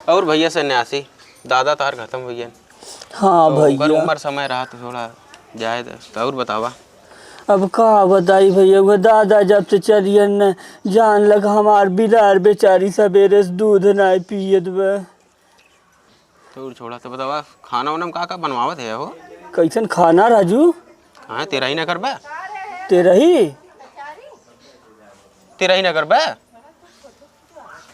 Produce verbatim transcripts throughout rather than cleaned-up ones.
और भइया सन्यासी, दादा तार खतम होइ गए। हाँ तो ओकर भइया। उमर समय रहा तो थोड़ा जाए दे। तो और बतावा। अब का बताई भइया, वो दादा जब से चलियन न, जान लग हमार बिलार बेचारी सबेरे से दूध नाई पियत बा। तो छोड़ा, तो बतावा, खाना वाना में का का बनवावत है हो? कैसन खाना राजू? हाँ, तेरा ही ना करबा। तेरा ही? तेरा ही ना करबा।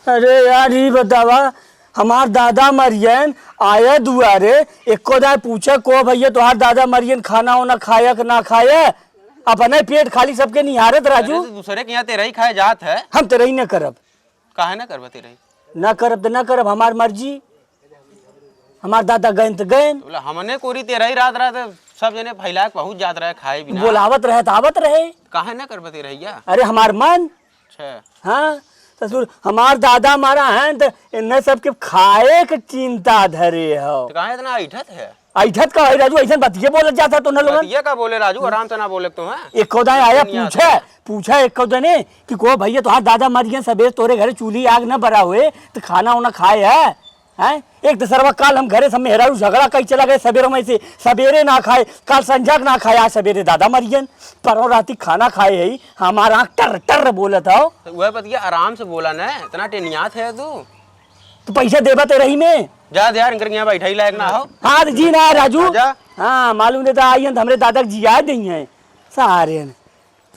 अरे यार, ई बतावा, हमार दादा मरियन आए दुआरे, एको दाए पूछे को, "भइया, तोहार दादा मरियन खाना ओना खाया कि ना खाया?" अपने पेट खाली सबके निहारत राजू। अरे, तो दूसरे के यहाँ तेरा ही खाए जात है। हम तेरा ही न करब। काहे ना करबा तेरा ही? ना करब तो ना करब, हमार मर्जी। हमार दादा गएन तो गएन। बोला, हमने कोरी तेरा ही रात रात सब जने फैला के पहुँच जात रहे खाए बिना। बोलावत रहे तो आवत रहे। काहे ना करबा तेरा ही या? अरे, हमार मन। अच्छा। हाँ, ससुर, हमार दादा मारा हैं तो इन्हें सबके खाए के चिंता धरे हो। तो काहे इतना ऐठत है? ऐठत का है राजू, ऐसन बतिये बोलत जाता तो न लोगन। बतिये का बोले राजू, आराम से ना बोले तो, हाँ? एको दाए आया दुनिया पूछे, से। पूछे एको दने कि को भइया तोहार दादा मर गए, सबेरे तोरे घरे चूल्ही आग न बरा हुए तो खाना उना खाए है, हैं? एक तो सरवा काल हम घरे सब मेहरारू झगड़ा कई चला गए सबेरे में से, सबेरे ना खाए, काल संझा के ना खाए, आज सबेरे दादा मर गए, परौं राती खाना खाए है, हमार आँख टर टर बोलत हो। तो वह बतिया आराम से बोला न, इतना टेनियात है तू। तो पैसा देबा ते रही में। जा दे यार, इनकर यहाँ बैठा ही लायक ना हो। हाँ, तो जी ना, राजू। जा। हाँ, मालूम देता, आई हैं, तो हमरे दादा के जिया दे हैं। सारे न।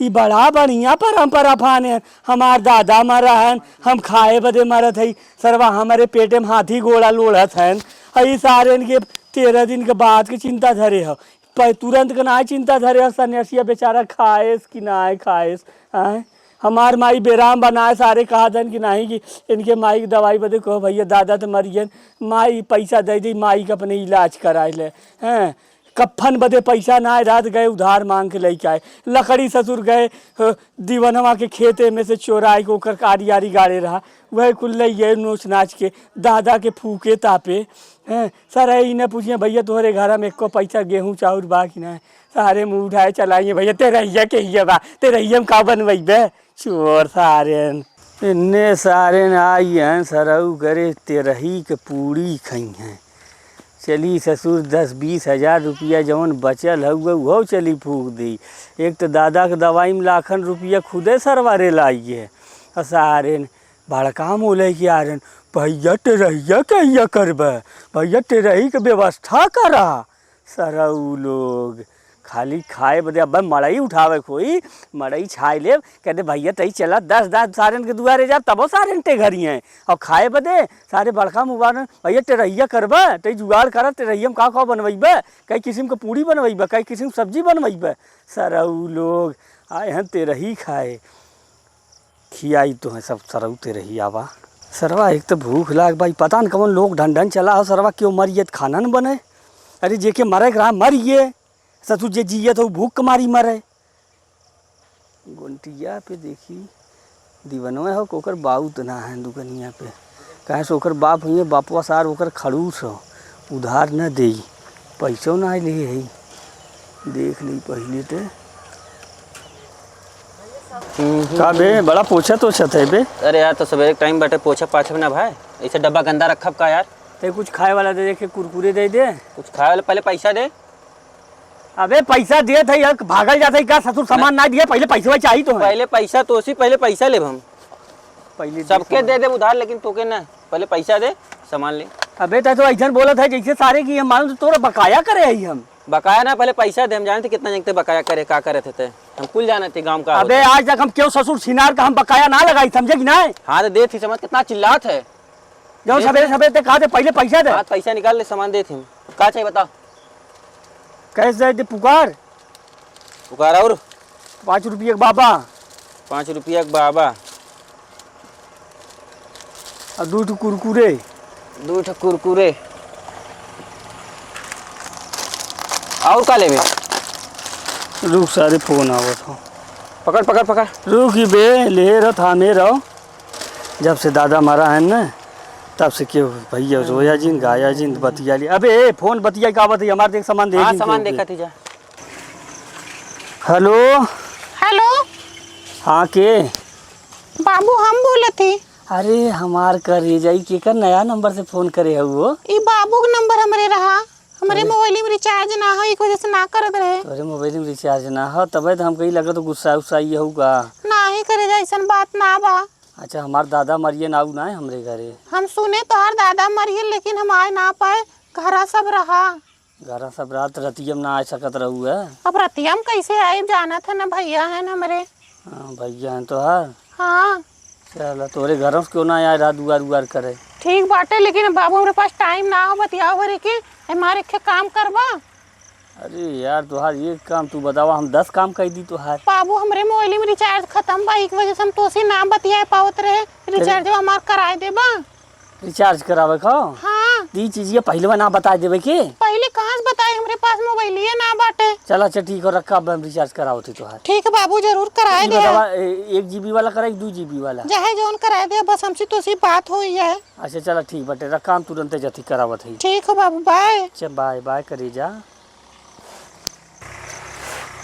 ई बड़ा बढ़िया परंपरा फाने हैं। हमार दादा मरा हन, हम खाए बदे मरत हई। सरवा हमरे पेटे में हाथी घोड़ा लोढ़त हन। आ ई सारे इनके तेरह दिन के बाद के चिंता धरे हो। प-, तुरंत के नाहीं चिंता धरे हो, सन्यासिया बेचारा खाएस कि नाहीं खाएस, आय? हमार माई बेराम बनाए सारे कहा दन कि नाहीं कि इनके माई के दवाई बदे कहो, "भइया, दादा तो मरियन, माई पैसा दे दी, माई के अपने इलाज कराए ले।" हैं? कफन बदे पैसा नाहीं, रात गए उधार मांग के लेके आए। लकड़ी ससुर गए, अ, दीवनवा के खेते में से चोराए के ओकर आरी आरी गाड़े रहा, वह कुल ले गए नोच नाच के, दादा के फूके तापे। हैं? सर, ई न पूछिए, "भइया, तोहरे घरा में एको पैसा गेहूं चाउर बा कि ना?" सारे मुंह उठाए चलाइए, "भइया, तेरहिया के हिया बा, तेरहिया में का बनवइबे?" चोर सारेन। इन्ने सारेन आई हैं सरऊ करे तेरही के पूड़ी खई हैं। चली ससुर, दस बीस हजार रुपया जवन बचल हउवे, उहो चली फूक दी। एक तो दादा के दवाई में लाखन रुपया खुदे सरवा रे लाई है। आ सारेन बड़का मुँह लइके आ रहन, "भइया, टेरहिया कहिया करबे? भइया, टेरही के व्यवस्था करा।" सरऊ लोग खाली खाए बदे, अब मड़ई उठावे के होई, मड़ई छाए लेब, कह दे, "भइया, तई चला, दस दस सारन के दुआरे जाब, तबो सारन टेघरी हैं।" और खाए बदे सारे बड़का मुँह बारन, "भइया, टेरहिया करबे? तई जुगाड़ करा, टेरहिया में का का बनवइबे? कई किस्म के पूड़ी बनवइबे, कई किस्म के सब्जी बनवइबे?" सरऊ लोग आए हैं तेरही खाए। खियाई तो है सब सरऊ तेरहिया बा। सरवा एक तो भूख लाग बा, ई पता न कवन लोग ढन ढन चला हो, सरवा क्यों मरिए त खाना न बने। अरे जेके मरे के रहा मरिए, ससुर जे जियत हो भूख के मारी मरे। गोंटिया पे देखी दीवनवे हो, ओकर बाऊ त ना है दुकनिया पे। काहे से ओकर बाप हुइए, बापवा सार ओकर खड़ूस हो, उधार न देई, पैसो ना लिए है। देख ली पहिले ते। हम्म। का बे, बड़ा पोछत ओछत है बे? अरे यार, तो सवेरे के टाइम बाटे, पोछा पाछे ना भाई, ऐसे डब्बा गंदा रखब का यार? ते कुछ खाए वाला दे दे, के कुरकुरे दे दे। कुछ खाए वाला, पहले पैसा दे। अबे पैसा देत है, यार, भागल जात है का? ससुर सामान ना दिए, पहले पैसा चाहिए तो है। पहले पैसा तो उसी, पहले पैसा लेब हम। पहले दे सबके सामान। दे दे उधार, लेकिन तोके ना, पहले पैसा दे, सामान ले। अबे तै तो ऐसन बोलत है जैसे सारे की हम मालूम तो तोरा बकाया करे है हम। बकाया ना, पहले पैसा दे, हम जानते कितना जन के बकाया करे, का करे थे ते। हम कुल जानते गांव का अबे होता। आज तक हम क्यों ससुर सिनार का हम बकाया ना लगाई, समझे कि ना? हाँ तो दे थी समझ, कितना चिल्लात है। जब दे सवेरे दे। सवेरे ते कहा थे पहले पैसा दे। हाँ, पैसा निकाल ले, सामान दे थी। का चाहिए बताओ? कैश दे दे पुकार। पुकार और? पाँच रुपया के बाबा। पाँच रुपया के बाबा। और दो ठो कुरकुरे। दो ठो कुरकुरे। और का लेबे? रुक सारे, फोन आवत हो। पकड़, पकड़, पकड़। रुक ही बे, ले रहो, थामे रहो। जब से दादा मरा है न, तब से केहू भैया रोया जिन, गाया जिन, बतिया ली। अबे, ए, फोन बतिया का बतिया, हमार देख सामान दे हाँ, जिन सामान केहू के। देखा थी जा। हेलो। हेलो। हाँ, के? बाबू, हम बोलत ही। अरे हमार करेजा, ई केकर नया नंबर से फोन करे हउ हो? ई बाबू के नंबर हमरे रहा, हमरे अरे। मोबाइल में रिचार्ज ना हो, एक वजह से ना करत रहे। तोरे मोबाइल में रिचार्ज ना हो, तबे तो हम कही लगत गुस्सा उस्सा ये होगा। नाही करेजा, ऐसन बात ना बा। अच्छा, हमार दादा मरियन आऊ ना है हमरे घरे। हम सुने तोहार दादा मरियन, लेकिन हम आए ना पाए, घरा सब रहा। घरा सब रात रतिया में ना आ सकत रहू है। अब रतिया में कैसे आए, जानत है ना भैया है ना हमरे। हाँ, भैया हैं तोहार। हाँ। चल, तोरे घरों से क्यों ना आए रात दुआर उआर करे। ठीक बाटे, लेकिन बाबू हमरे पास टाइम ना हो बतियाओ भरे के, हमारे के काम करबा। अरे यार, तोहार एक काम तू बतावा, हम दस काम कह दी तोहार। बाबू, हमरे मोबाइल में रिचार्ज खत्म बा, एक वजह से हम तोसे ना बतिया पावत रहे। रिचार्ज हमार कराए देबा? रिचार्ज करावे को? हाँ। ती चीजिया पहिले ना बताए देवे के? पहिले कहाँ से बताए, हमरे पास मोबाइलिए ना बाटे। चला, अच्छा, ठीक हो, रखा, अब हम रिचार्ज करावत ही तोहार। ठीक है बाबू, जरूर कराए ई दे। बतावा, ए-, एक जीबी वाला कराई, दू जीबी वाला? चाहे जौन कराए दे, बस हमसे तोसे बात होई है। अच्छा, चला, ठीक बाटे, रखा, हम तुरंते जथी करावत ही। ठीक हो बाबू, बाय। अच्छा, बाय, बाय, करेजा।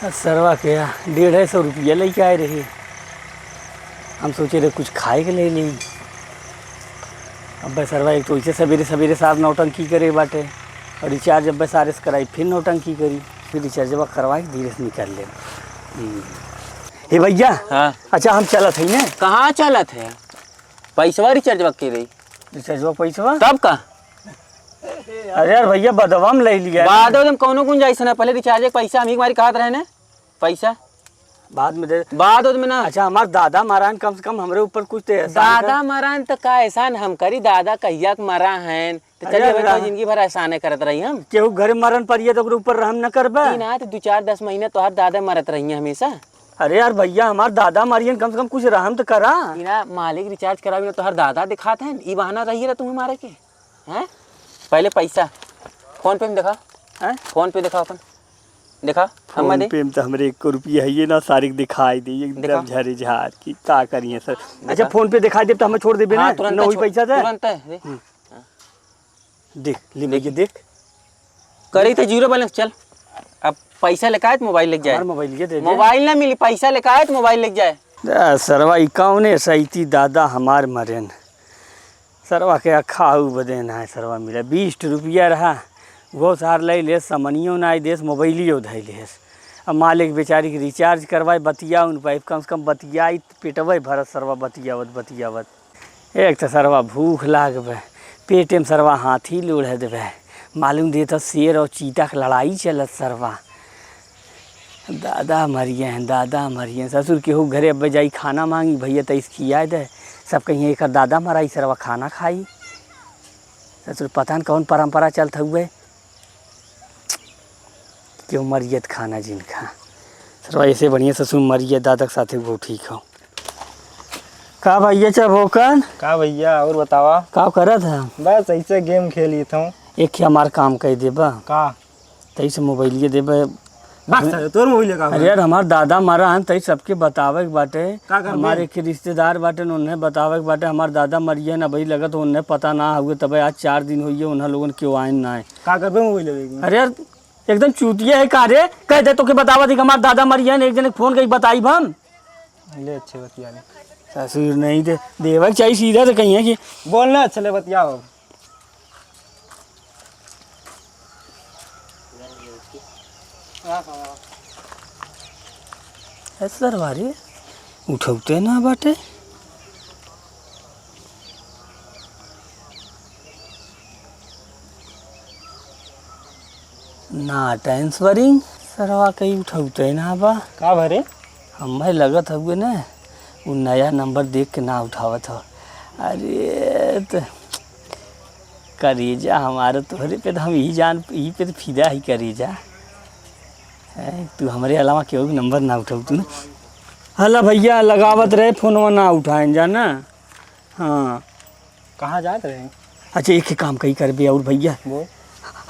आ सरवा के डेढ़ सौ रुपया लेके आए रहे। हम सोचे रहे कुछ खाए के ले ली। अब सरवा एक तो इसे सवेरे सवेरे सार नौटंकी करे बाटे और रिचार्ज अब सारे से कराई, फिर नौटंकी करी, फिर रिचार्जवा करवा के धीरे से निकाल ले। हम्म। हे भैया। हाँ। अच्छा, हम चलत हई ने। कहाँ चलत है? पैसवा रिचार्जवा के रही। रिचार्जवा पैसवा? तब का? अरे यार भैया, बदवा में ले लिया। बाद में कौनो गुंजाइश ना, पहले रिचार्ज के पैसा हम ही मारी कहत रहे ने। पैसा बाद में दे। बाद में ना। अच्छा, हमार दादा मरान, कम से कम हमरे ऊपर कुछ तो एहसान कर। दादा मरान तो का एहसान हम करी? दादा कहिया के मरा हैं, तो अरे चलिए, हमें तो यार। जिंदगी भर एहसाने करत रही हम। केहू घरे मरन परिये तो ओकरे ऊपर रहम न करबे? ई ना, तो दू चार दस महीना तोहार दादा मरत रही हैं हमेशा। अरे यार भैया, हमार दादा मरियन, कम से कम कुछ रहम तो करा। ई ना, मालिक रिचार्ज करावे ना, तोहार दादा दिखात हैं, ई बहाना रही रहा तुम्हें मारे के। हैं? पहले पैसा। फोन पे में देखा। हैं? फोन पे देखा अपन। देखा, हम फोन दे। पे में तो हमरे एक रुपया है ये ना, सारे के दिखाई दे, एकदम देखा। झरे झार की, का करिए सर? देखा। अच्छा, फोन पे दिखाई दे तो हमें छोड़ देबे हाँ, ना, तुरंत ना हुई छो-, पैसा दे। तुरंत है, दे। हम्म। देख, ले देख। भैया, देख। करी तो जीरो बैलेंस, चल। अब पैसा लेके आए तो मोबाइल लेके जाए। हमार मोबाइल ये दे दे। मोबाइल ना मिली, पैसा लेके आए तो मोबाइल लेके जाए। आ, सरवा, ई कौने सैती दादा हमार मरेन। सरवा के अखाऊ बदे ना है, सरवा मिला। बीस रुपया रहा, वो सार ले लेस, समनियो ना देस, मोबाइलियो धै लेस। अब मालिक बेचारी के रिचार्ज करवाए, बतिया उन पाइप, कम से कम बतियाई, पेटवे भरत सरवा बतियावत, बतियावत। एक तो सरवा भूख लाग बे, पेटे में सरवा हाथी लोढ़ देबे। मालूम देता शेर और चीता के लड़ाई चलत सरवा। दादा मरिए हैं, दादा मरिए हैं। ससुर केहू घरे अब जाई खाना मांगी, भैया तैस खियाए दे। सब कहिए, "एकर दादा मराई, सरवा खाना खाई।" ससुर पता न कौन परंपरा चलत हुए, क्यों मरियत खाना जिनका। सरवा ऐसे बढ़िया ससुर मरिए, दादा के साथे वो ठीक हो। का भैया चबोकन? का भैया, और बतावा? का करत है? बस ऐसे गेम खेली था। एक ही हमार काम कह देबा। का? तई से मोबाइलिया देबे। बस, तोर मोबाइल का अरे बा? यार, हमार दादा मरा हन, तई सबके बतावे के बाटे। का करबे? हमारे के रिश्तेदार बाटे, उन्हें बतावे के बाटे। हमार दादा मरिए ना भाई, लगत उन्हें पता ना हुए, तबे आज चार दिन होइए, उन्हें लोगन क्यों आए ना आए। का करबे मोबाइल लेके? अरे यार, एकदम चूतिया है का रे? कह दे तो के बतावा दी कि हमार दादा मरिए ना, एक जने के फोन कई बताई हम। ले अच्छे बतिया ले। ससुर नहीं दे, देवे के चाहिए सीधा तो कहीं है कि बोलना अच्छे ले बतियाओ। ए सरवा रे, उठौते ना बाटे। Not answering, सरवा कहीं उठौते ना बा। का भरे? हमें लगत हउए ना, उ नया नंबर देख के ना उठावत हो। अरे त करेजा हमारा, तोहरे पे त हम यही जान, यही पे त फिदा ही करेजा। हैं, तू हमरे अलावा केहू के नंबर ना उठाऊ तू ना। हला भैया लगावत रहे, फोनवा ना उठाएन जाना। हाँ। कहाँ जात रहे? अच्छा, एक ही काम कही करबे और भैया। बोल।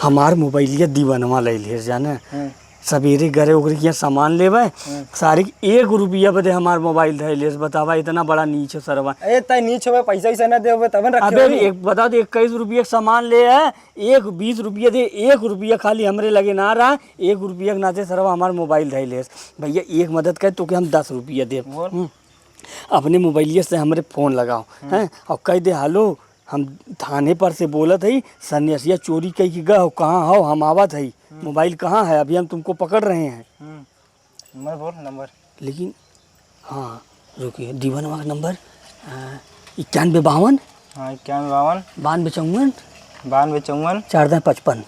हमार मोबाइलिया दीवानवा ले ले जाना। हम्म। सबेरे घरे ओकरे के यहाँ सामान लेवे, हम्म। सारे के एक रुपया बदे हमार मोबाइल धै लेस, बतावा, इतना बड़ा नीच हो सरवा। ए, तै नीच होवे, पैसा वैसा ना देवे, तबन रखे अबे होई। एक बता दे, इक्कीस रुपया के सामान ले है, एक बीस रुपया दे, एक रुपया खाली हमरे लगे ना रहा, एक रुपया के नाते सरवा हमार मोबाइल धै लेस। भैया, एक मदद कर, तोके हम दस रुपया देब। बोल। हम्म। अपने मोबाइलिया से हमरे फोन लगाओ, हम्म। हैं, और कह दे, "हेलो, हम थाने पर से बोलत हई, सन्यासिया चोरी कई के गए हो, कहाँ हो, हम आवत हई, हम्म। मोबाइल कहाँ है, अभी हम तुमको पकड़ रहे हैं।" हम्म। नंबर बोल, नंबर। लेकिन, हाँ, रुकिए, दीवानवा का नंबर, अ, इक्यानवे बावन। हाँ, इक्यानवे बावन। बानवे चौवन। बानवे चौवन। चार दस पचपन।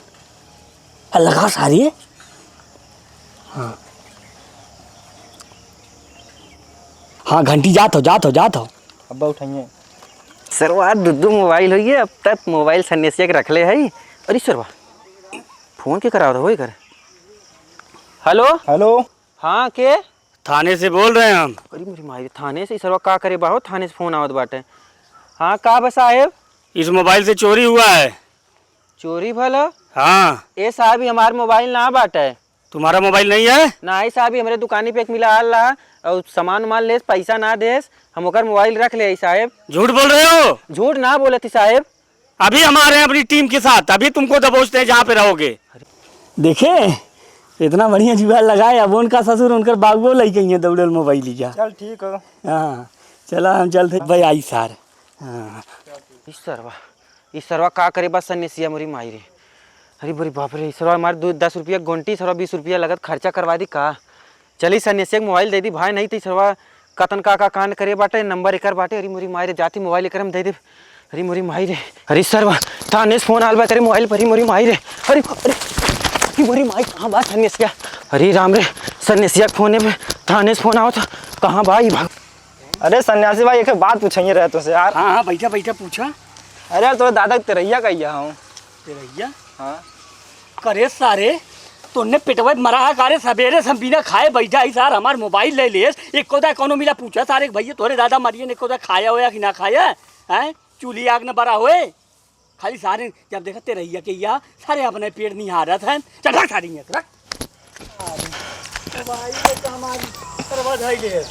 अ, लगा सारी। हाँ। हाँ, घंटी जात हो, जात हो, जात हो। अब्बा उठाइए। सरवा, दू दू मोबाइल होइए, अब तक मोबाइल सन्यासिया के रख ले है। अरे सरवा, फोन के करावत हो एकर? हेलो? हेलो? हाँ, के? थाने से बोल रहे हैं हम। अरे मोरी माई रे, थाने से? ई सरवा का करे बा हो, थाने से फोन आवत बाटे। हाँ, का बा साहेब? इस मोबाइल से चोरी हुआ है। चोरी भला? हाँ। ए साहब, ई हमार मोबाइल ना बाटे। तुम्हारा मोबाइल नहीं है? नाही साहब, ई हमरे दुकानी पे एक मिला आल रहा और सामान उमान लेस, पैसा ना देस, हम ओकर मोबाइल रख ले आई साहेब। झूठ बोल रहे हो? झूठ ना बोलत ही साहेब। अभी हम आ रहे हैं अपनी टीम के साथ, अभी तुमको दबोचते हैं जहाँ पे रहोगे। देखे, इतना बढ़िया जुगाड़ लगाए, अब उनका ससुर उनकर बागबो लइके अइहें दौड़ल मोबाइलिया। चल ठीक हो। हाँ, चला हम चलते भाई, आई सार। हाँ। ई सरवा, ई सरवा का करे बा सन्यासिया मोरी माई रे। अरे बोरी बाप रे, ई सरवा हमार दू, दस रुपया गोंटी, सरवा बीस रुपया लगत खर्चा करवा दी का? चली सन्यासिया के मोबाइल दे दी भाई, नहीं तो ई सरवा कतन का, का कांड करे बाटे, नंबर एकर बाटे। अरे मोरी माई रे, जाती मोबाइल एकर हम दे दे। अरे मोरी माई रे, अरे सरवा, थाने से फोन आल बा तेरे मोबाइल पर, अरे मोरी माई रे। अरे, अरे, अरे मोरी माई, कहाँ बा सन्यासिया? अरे राम रे, सन्यासिया के फोन है बे, थाने से फोन आवत, कहाँ बा ई भाग? अरे सन्यासी भाई, एक बात पूछाइए रहे तुमसे यार। हाँ, हाँ, बैठा, बैठा, पूछा। अरे, तोरे दादा के तेरैया कहिया हूँ। तेरैया? हाँ। करे सारे, तोने पेटवा में मरा है का रे? सबेरे से हम बिना खाए बैठा ही सार, हमार मोबाइल ले लेस, एको दा कोनो मिला पूछा सारे के भैया, तोरे दादा मरिए ने एको दा खाया होया कि ना खाया? हैं? चूल्ही आग न बरा होए? खाली सारे जब देखा तेरैया के या, सारे अपने पेट निहारत हैं। चल रख सारे यहाँ से, रख। अरे, भाई, ये तो हमारी सरवा धइले है।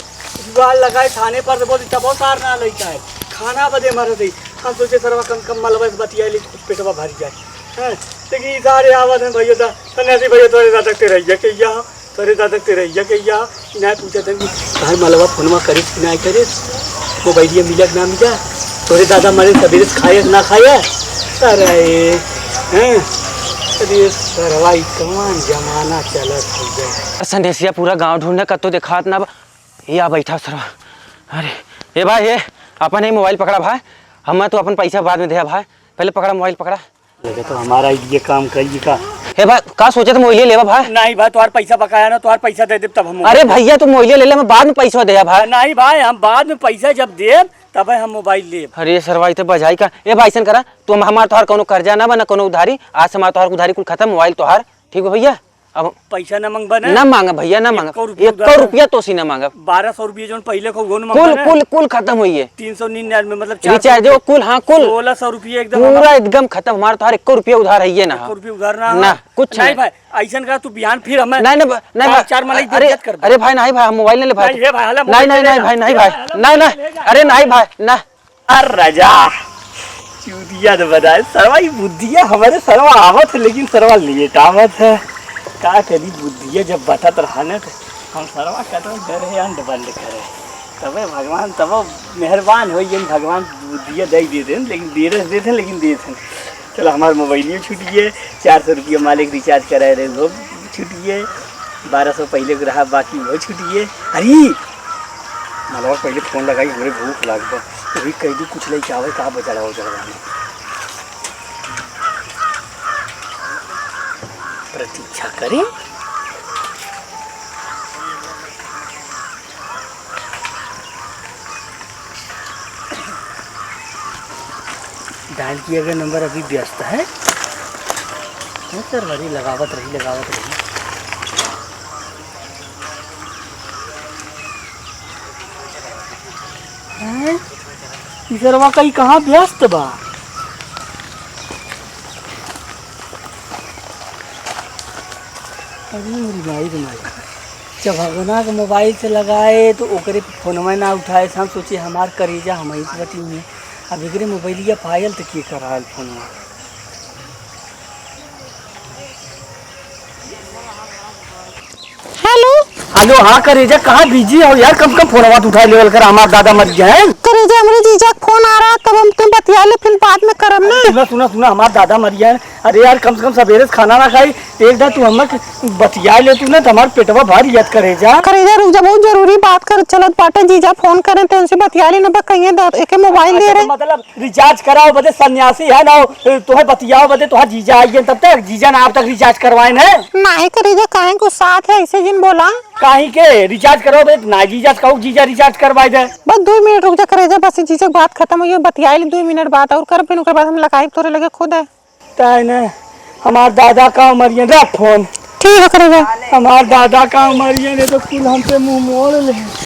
जुगाड़ लगाए थाने पर से बोली, तबो सार ना लइका है। खाना बदे मरत है। हम सोचे सरवा कम कम मलबा से बतिया ले, कुछ पेटवा भर जाए। हैं? लेकिन ई सारे आवत हैं भैया दा, सन्यासी भैया तोरे दादा के तेरैया के या। तोरे दादा के तेरैया के या, ई नाय पूछत हन कि तोहार मलबा फोनवा करिस कि नाय करिस, मोबाइलिया मिला कि ना मिला, तोरे दादा मरे सबेरे से खाए कि ना खाए। अरे, हैं? अरे सरवा, ई कौन जमाना चलत हउवे? सन्यासिया पूरा गाँव ढूंढे, कत्तो देखात ना बा। ये आ बैठा सरवा। अरे, ए भाई, ए, अपन ही मोबाइल पकड़ा भाई, हम तो अपन पैसा बाद में दे भाई, पहले पकड़ा मोबाइल पकड़ा। लगे तो हमारा ये काम करिए का। हे भाई, का सोचे तो मोबाइल लेवा भाई? नहीं भाई, तोहार पैसा बकाया ना, तोहार पैसा दे देब तब हम। अरे भैया, तू मोबाइल ले ले, मैं बाद में पैसा दे भाई। नहीं भाई, हम बाद में पैसा जब देब तब हम मोबाइल लेब। अरे सरवा, ई तो बजाई का। ए भाई, ऐसन करा, तू हम, हमार तोहार कोनो कर्जा ना बा, ना कोनो उधारी, आज से हमार तोहार उधारी कुल खत्म, मोबाइल तोहार, ठीक बा भैया? अब पैसा ना मांगबा ना? ना मांगा भैया, ना मांगा। एको रुपया एको उधार ना? रुपया तोसी ना मांगा। बारह सौ रुपया जौन पहिले को, वो ना कुल, मांगबा ना? कुल, कुल खत्म हुई है। तीन सौ निन्यानवे, मतलब चार सौ रिचार्ज हो, कुल, हाँ, कुल। सोलह सौ रुपया एकदम पूरा हमार एकदम खत्म। हमार तोहार एको रुपया उधार है ये ना। एको रुपया उधार ना ना, हो? कुछ नहीं नहीं। भाई, ऐसन का तू बिहान फिर हमें नहीं, नहीं, नहीं पाँच भाई, चार महीने की अरे, इज्जत कर दे। अरे भाई, नहीं भाई, हम मोबाइल नहीं ले भाई। नहीं, ये भाई, हला नहीं, मोबाइल नहीं, ले नहीं जा। भाई, नहीं ये भाई, भाई, हला नहीं, मोबाइल नहीं, ले जा। अरे नहीं भाई, ना। अरे राजा, चूतिया तो बताए, सरवा ई बुद्धिया हमारे सरवा आवत है, लेकिन सरवा लेट आवत है। का करी, बुद्धिया जब बतात रहा न, तो हम सरवा कतौ डरे अंड बंड करे। तबे भगवान, तबे मेहरबान होई, जन भगवान बुद्धिया दे देते हैं, लेकिन देते, देते हैं, लेकिन देते हैं। चलो, हमार मोबाइलियो छूटिए, चार सौ रुपया मालिक रिचार्ज कराए रहे, वो छूटिए, बारह सौ पहले के रहा, बाकी वो छूटिए। अरे, मलवा पहले फोन लगाई, हमरे भूख लाग बा, वही कह दी कुछ लेके आवे, का बजड़ा उजड़ा में। प्रतीक्षा करें। डायल किया गया नंबर अभी व्यस्त है। हाँ सर, वही लगावत रही, लगावत रही। हैं? ई सरवा कहीं कहाँ व्यस्त बा? अरे मेरी माई रे माई, जब भगवाना के मोबाइल से लगाए तो ओकरे पे फोनवा ना उठाए, हम सोचे हमार करेजा हम ही से बटी हुई। अब एकरे मोबाइलिया पायल तो के करायल फोनवा। हेलो। हेलो, हाँ करेजा, कहाँ बिजी हो यार? कम से कम फोनवा तो उठाइ लेवल कर, हमार दादा मरि गए हैं। करेजा, हमरे जीजा क फोन आ रहा, तब हम तुम बतिया ले, फिर बाद में करब ना। सुना, सुना, सुना, हमार दादा मरि गए हैं। अरे यार, कम से कम सबेरे से खाना ना खाई, एक दाँय तू हमक बतिया ले तू ना, तो हमार पेटवा भर जात करेजा। करेजा रुक जा, बहुत जरूरी बात कर चलत बाटे, जीजा फोन करे, तो उनसे बतिया ले ना, बस कहिए द-, एके मोबाइल दे रहे। मतलब रिचार्ज कराओ बदे सन्यासी है ना, तोहे बतियाओ बदे तोहार जीजा आइए, तब तक जीजा ना अब तक रिचार्ज करवाए न। नाहीं करेजा, काहे गुस्सात है, ऐसे जिन बोला। काहे के रिचार्ज कराओ बदे ना जीजा से कहो, जीजा रिचार्ज करवाए दे। बस दुइ मिनट रुक जा करेजा, बस जीजा के बात खतम होइए, बतियाइल दुइ मिनट बात और कर, फिर ओकर बाद हम लगाइब तोरे लगे खुद है। तय ने, हमार दादा का मरियन, रख फोन। ठीक है करेजा। हमार दादा का मरियन, ये तो कुल हमसे मुँह मोड़ ले।